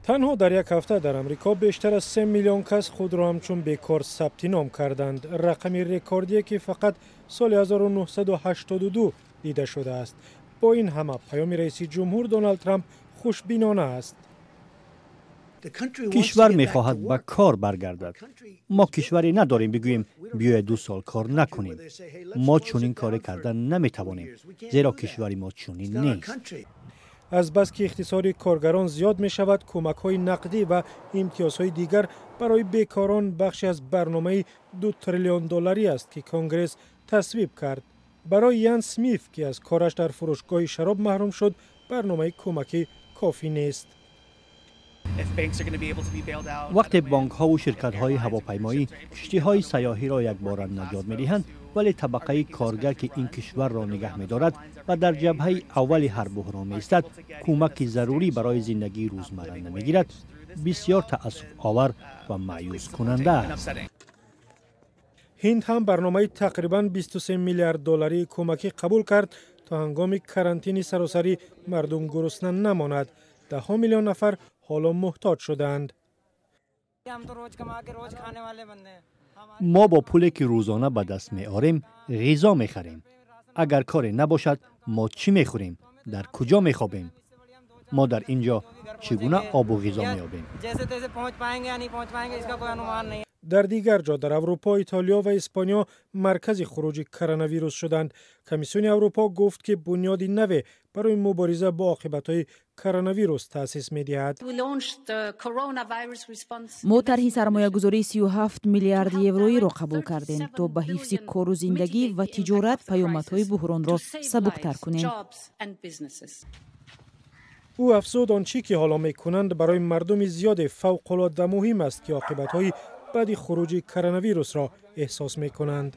Танҳо дар як ҳафта дар Амрико бештар аз 3 миллион кас худро ҳамчун бекор сабти ном карданд. Рақами рекордие, ки фақат соли 1982 дида шудааст. Бо ин ҳама, паёми раиси ҷумҳур Доналд Трамп хушбинона аст. Кишвар мехоҳад ба кор баргардад. Мо кишваре надорем, бигӯем, биёед 2 сол кор накунем. Мо чунин коре карда наметавонем, зеро кишвари мо чунин нест. Азбаски ихтисори коргарон зиёд мешавад, кӯмакҳои нақдӣ ва имтиёзҳои дигар барои бекорон бахше аз барномаи 2 триллион долларӣ аст, ки Конгресс тасвиб кард. Барои Ян Смиф, ки аз кораш дар фурӯшгоҳи шароб маҳрум шуд, барномаи кӯмакӣ кофӣ нест. Вақте бонкҳову ширкатҳои ҳавопаймоӣ киштиҳои сайёҳиро якбора наҷот медиҳанд, вале табақаи коргар, ки ин кишварро нигаҳ медорад ва дар ҷабҳаи аввали ҳар буҳрон меистад, кӯмаки зарурӣ барои зиндагии рӯзмарра намегирад, бисёр таассуфовар ва маъюскунанда аст. Ҳинд ҳам барномаи тақрибан 23 миллиард долларии кӯмакӣ қабул кард, то ҳангоми карантини саросарӣ мардум гурусна намонад. Даҳҳо миллион нафар ҳоло муҳтоҷ шудаанд. Мо бо пуле, ки рӯзона ба даст меорем, ғизо мехарем. Агар коре набошад, мо чӣ мехӯрем, дар куҷо мехобем? Мо дар ин ҷо чӣ гуна обу ғизо меёбем? Дар дигар ҷо дар Аврупо, Итолиё ва Испониё маркази хуруҷи коронавирус шуданд. Комиссиони Аврупо гуфт, ки бунёди наве барои мубориза бо оқибатҳои коронавирус таъсис медиҳад. Мо тарҳи сармоягузории 37 миллиард евроиро қабул кардем, то ба ҳифзи кору зиндагӣ ва тиҷорат паёмадҳои буҳронро сабуктар кунем. Ӯ афзуд, он чӣ ки ҳоло мекунанд, барои мардуми зиёде фавқулодда муҳим аст, ки оқибатҳои баъди хуруҷи коронавирусро эҳсос мекунанд.